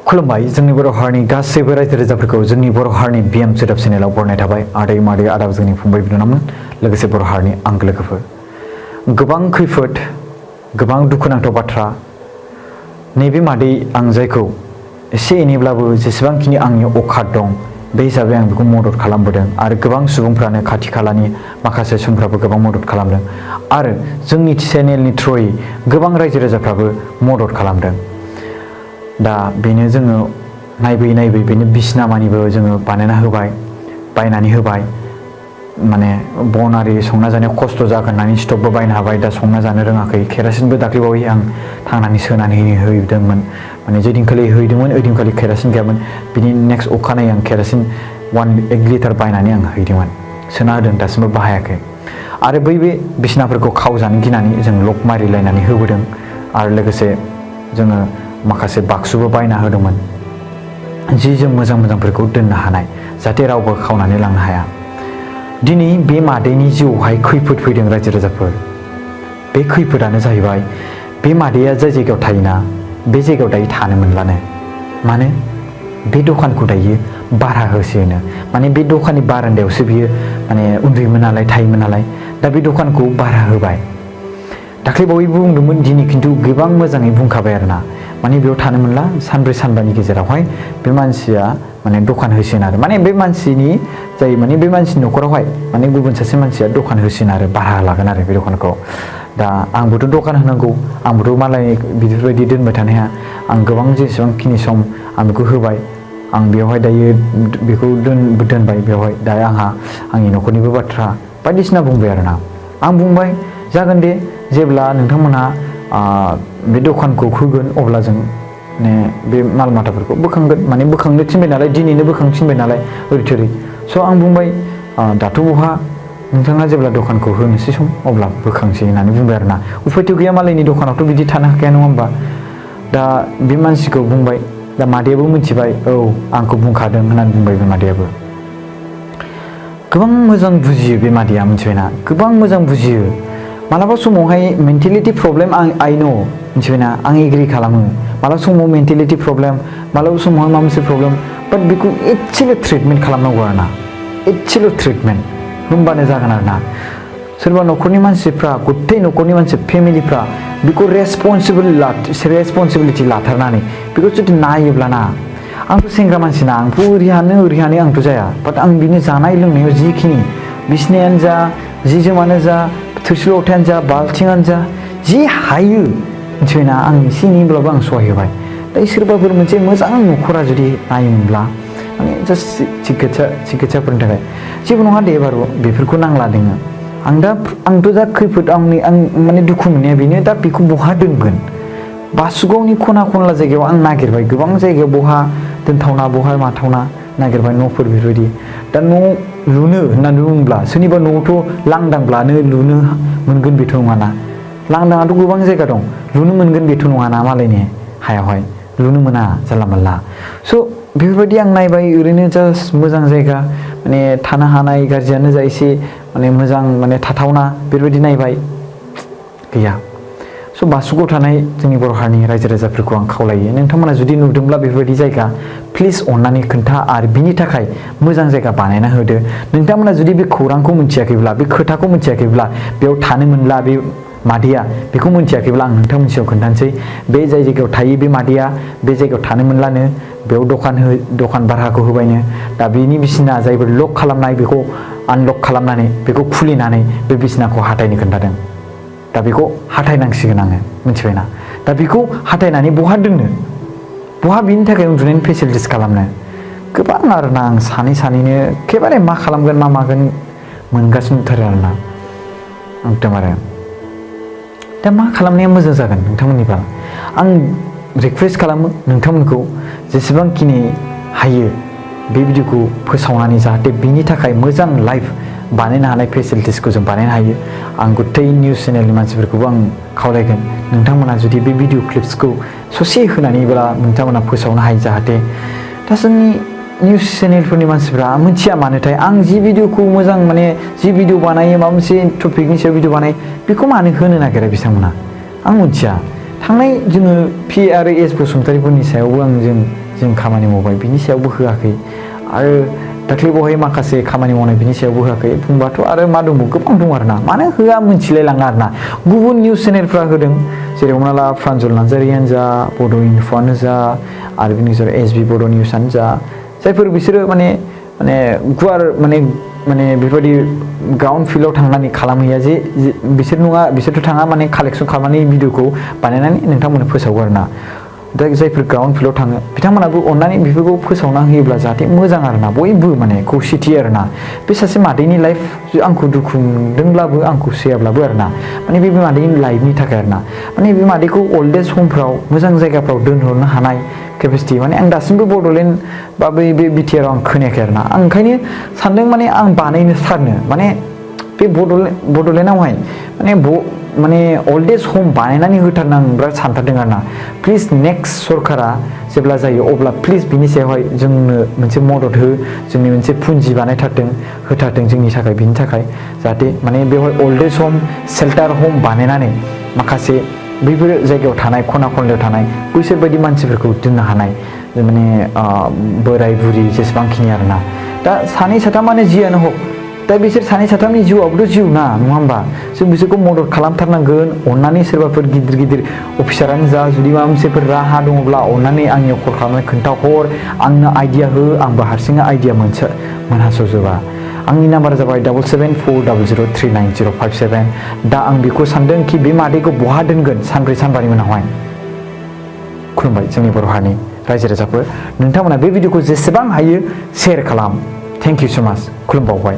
खुलुमबाय जोंनि बर' हारिनि गासैबो रायजो राजाफोरखौ जोंनि बर' हारिनि बिएम सोदोब चेनेलाव बरायनाय थाबाय आदै मादै आदा जोंनि फंबाय बिनानावमोन लोगोसे बर' हारिनि आंगो लोगोफोर गोबां खैफोद गोबां दुखुनांथाव बाथ्रा नैबे मादै आं जायखौ एसे एनैब्लाबो जेसेबांखिनि आंनि अकात दं बे हिसाबै आं बेखौ मदद खालामबोदों आरो गोबां सुबुंफ्रानो खाथि खालानि माखासे सुबुंफ्राबो गोबां मदद खालामदों आरो जोंनि चेनेलनि थ्रुयै गोबां रायजो राजाफ्राबो मदद खालामदों दा बेनो जोङो नायबै बेनो बिसनामानिबो जोङो बानायना होबाय बायनानै होबाय माने बनारि संना जानायाव खस्थ' जागोन होननानै स्टभबो बायनो हाबाय दा संना जानो रोङाखै केरासिनबो दाख्लैबावै आं थांनानै सोनानै हैदोंमोन माने जेदिनखालि हैदोंमोन ओइदिनखालि केरासिन गैयामोन बिनि नेक्स्ट अखानायै आं केरासिन 1 लिटार बायनानै आं हैदोंमोन सोना होदों दासिमबो बाहायाखै आरो बे बिसनाफोरखौ खावजानो गिनानै जों लक मारिलायनानै होबोदों आरो लोगोसे जोङो माखासे बाक्सुबो बायना होदोंमोन जि जोम मोजांफोरखौ दोननो हानाय जाहाथे रावबो खावनानै लांनो हाया दिनै बे मादैनि जिउआवहाय खैफोद फैदों रायजो राजाफोर बे खैफोदानो जाहैबाय बे मादैया जाय जायगायाव थायोना बे जायगायाव दायो थानो मोनलानो मानो बे दखानखौ दायो भारा होसिनो माने बे दखाननि बारान्दायावसो बियो माने उन्दुयोमोन नालाय थायोमोन नालाय दा बे दखानखौ भारा होबाय दाख्लैबावैबो बुंदोंमोन दिनै खिन्थु गोबां मोजाङै बुंखाबाय आरोना माने बेयाव थानो मोनला सानब्रै सानबानि गेजेरावहाय बे मानसिया माने दखान होसिगोन आरो माने बे मानसिनि जाय माने बे मानसिनि न'खरावहाय माने गुबुन सासे मानसिया दखान होसिगोन आरो भारा लागोन आरो बे दखानखौ दा आंबोथ' दखान होनांगौ आंबोथ' मालाय बेफोरबायदि दोनबाय थानो हाया आं गोबां जेसेबांखिनि सम आं बेखौ होबाय आं बेवहाय दायो बेखौ दोनबाय बेवहाय दा आंहा आंनि न'खरनिबो बाथ्रा बायदिसिना बुंबाय आरोना आं बुंबाय जागोन दे जेब्ला नोंथांमोनहा बे दखानखौ होगोन अब्ला जों माने बे माल माथाफोरखौ बोखांगोन माने बोखांनो थिनबाय नालाय दिनैनो बोखांथिनबाय नालाय ओरै थोरै स' आं बुंबाय दाथ' बहा नोंथाङा जेब्ला दखानखौ होनोसै सम अब्ला बोखांसै होननानै बुंबाय आरोना उफायथ' गैया मालायनि दखानावथ' बिदि थानो हाखाया नङा होमबा दा बे मानसिखौ बुंबाय दा मादैयाबो मिथिबाय औ आंखौ बुंखादों होननानै बुंबाय बे मादैयाबो गोबां मोजां बुजियो बे मादैया मिथिबायना गोबां मोजां बुजियो मालाबा समावहाय मेन्टेलिटि प्रब्लेम आइ नो मिथिबायना आं एग्रि खालामो मालाबा समाव मेन्टेलिटि प्रब्लेम मालाबा समावहाय माबा मोनसे प्रब्लेम बाट बेखौ एसेल' ट्रिटमेन्ट खालामनांगौ आरोना एसेल' ट्रिटमेन्ट होमबानो जागोन आरोना सोरबा न'खरनि मानसिफ्रा गथै न'खरनि मानसि फेमिलिफ्रा बेखौ रेसपन्सिबिलिटि लाथारनानै बेखौ जुदि नायोब्लाना आंथ' सेंग्रा मानसिना आंथ' ओरैहानो आंथ' जाया बाट आं बिनि जानाय लोंनायाव जिखिनि बिसिनायानो जा जि जोमानो जा थोरसि लथायानो जा बाल्थिङानो जा जि हायो मिथिबायना आं एसे एनैब्लाबो आं सहाय होबाय दा सोरबाफोर मोनसे मोजां न'खरा जुदि नायोमोनब्ला माने जास्ट सिकित्साफोरनि थाखाय जेबो नङा दे बारु बेफोरखौ नांला दोङो आंथ' दा खैफोद आं माने दुखु मोननाया बेनो दा बेखौ बहा दोनगोन बासुगावनि खना खनला जायगायाव आं नागिरबाय गोबां जायगायाव बहा दोनथावना बहा माथावना नागिरबाय न'फोर बेफोरबायदि दा न' लुनो होननानै बुङोब्ला सोरनिबा न'आवथ' लांदांब्लानो लुनो मोनगोन बेथ' नङाना लांदाङाथ' गोबां जायगा दं लुनो मोनगोन बेथ' नङाना मालायनि हायावहाय लुनो मोना जानला मोनला स' बेफोरबायदि आं नायबाय ओरैनो जास्ट मोजां जायगा माने थानो हानाय गाज्रियानो जा एसे माने मोजां माने थाथावना बेफोरबायदि नायबाय गैया स' बासुगाव थानाय जोंनि बर' हारिनि रायजो राजाफोरखौ आं खावलायो नोंथांमोना जुदि नुदोंब्ला बेफोरबायदि जायगा प्लिज अननानै खोन्था आरो बिनि थाखाय मोजां जायगा बानायना होदो नोंथांमोना जुदि बे खौरांखौ मिथियाखैब्ला बे खोथाखौ मिथियाखैब्ला बेयाव थानो मोनला बे मादैया बेखौ मिथियाखैब्ला आं नोंथांमोननि सिगाङाव खोन्थानोसै बे जाय जायगायाव थायो बे मादैया बे जायगायाव थानो मोनलानो बेयाव दखान भाराखौ होबायनो दा बेनि बिसिना जायफोर लक खालामनाय बेखौ आनलक खालामनानै बेखौ खुलिनानै बे बिसिनाखौ हाथायनो खोन्थादों दा बेखौ हाथायनांसिगोन आङो मिथिबायना दा बेखौ हाथायनानै बहा दोननो बहा बिनि थाखाय उन्दुनायनि फेसिलिटिस खालामनो गोबां आरोना आं सानैनो एखेबारे मा खालामगोन मा मागोन मोनगासिनो थारो आरोना एकदम आरो दा मा खालामनाया मोजां जागोन नोंथांमोननिबा आं रिक्वेस्ट खालामो नोंथांमोनखौ जेसेबांखिनि हायो बे भिडिअखौ फोसावनानै जाहाथे बिनि थाखाय मोजां लाइफ बानायनो हानाय फेसिलिटिसखौ जों बानायनो हायो आं गथै निउस चेनेलनि मानसिफोरखौबो आं खावलायगोन नोंथांमोना जुदि बे भिडिअ क्लिप्सखौ ससे होनानैब्ला नोंथांमोना फोसावनो हायो जाहाथे दा जोंनि निउस चेनेलफोरनि मानसिफ्रा मिथिया मानोथाय आं जि भिडिअखौ मोजां माने जि भिडिअ बानायो माबा मोनसे टपिकनि सायाव भिडिअ बानायो बेखौ मानो होनो नागिरा बिथांमोना आं मिथिया थांनाय जोङो पि आरो एस बसुमतारिफोरनि सायावबो जों खामानि मावबाय बिनि सायावबो होआखै आरो दाख्लै बहाय माखासे खामानि मावनाय बिनि सायावबो होआखै बुंबाथ' आरो मा दंबावो गोबां दं आरोना मानो होआ मोनथिलाय लाङा आरोना गुबुन निउस चेनेलफ्रा होदों जेरै हमना ला प्रान्जल नार्जारियानो जा बड' इनफ'आनो जा आरो बिनि गेजेराव एसबि बड' निउसआनो जा जायफोर बिसोरो माने गुवार माने बेबायदि ग्राउन्ड फिल्डआव थांनानै खालामहैया जे बिसोर नङा बिसोरथ' थाङा माने कालेक्सन खालामनानै भिडिअखौ बानायनानै नोंथांमोननो फोसावो आरोना दा जायफोर ग्राउन्ड फिल्डआव थाङो बिथांमोनाबो अननानै बेफोरखौ फोसावना होयोब्ला जाहाथे मोजां आरोना बयबो माने खौसेथि आरोना बे सासे मादैनि लाइफ आंखौ दुखु मोनदोंब्लाबो आंखौ सैयाब्लाबो आरोना माने बे मादैनि लाइफनि थाखाय आरोना माने बे मादैखौ अल्ड एज हमफ्राव मोजां जायगाफ्राव दोनहरनो हानाय केपेसिटि माने आं दासिमबो बड'लेण्ड बा बे बिटिआराव आं खोनायाखै आरोना आं ओंखायनो सानदों माने आं बानायनो सारनो माने बे बड'लेण्डआवहाय माने अल्ड एज हम बानायनानै होथारनो आं बिराद सानथारदों आरोना प्लिज नेक्स्ट सरकारा जेब्ला जायो अब्ला प्लिज बिनि सायावहाय जोंनो मोनसे मदद हो जोंनि मोनसे पुन्जि होथारदों जोंनि थाखाय बिनि थाखाय जाहाथे माने बेवहाय अल्ड एज हम सेल्टार हम बानायनानै माखासे बैफोर जायगायाव थानाय खना खनलायाव थानाय बैसोर बायदि मानसिफोरखौ दोननो हानाय माने बोराय बुरि जेसेबांखिनि आरोना दा सानै साथामानो जियानो हक दा बिसोर सानै साथामनि जिउआबोथ' जिउ ना नङा होमबा जों बिसोरखौ मदद खालामथारनांगोन अननानै सोरबाफोर गिदिर अफिसारानो जा जुदि माबा मोनसेफोर राहा दङब्ला अननानै आंनियाव कल खालामनानै खोन्थाहर आंनो आइडिया हो आंबो हारसिङै आइडिया मोनहास'जोबा आंनि नाम्बारा जाबाय 7740039057 दा आं बेखौ सानदों कि बे मादैखौ बहा दोनगोन सानब्रै सानबानि उनावहाय खुलुमबाय जोंनि बर' हारिनि रायजो राजाफोर नोंथांमोना बे भिडिअखौ जेसेबां हायो शेयार खालाम थेंक इउ सो माच खुलुमबावबाय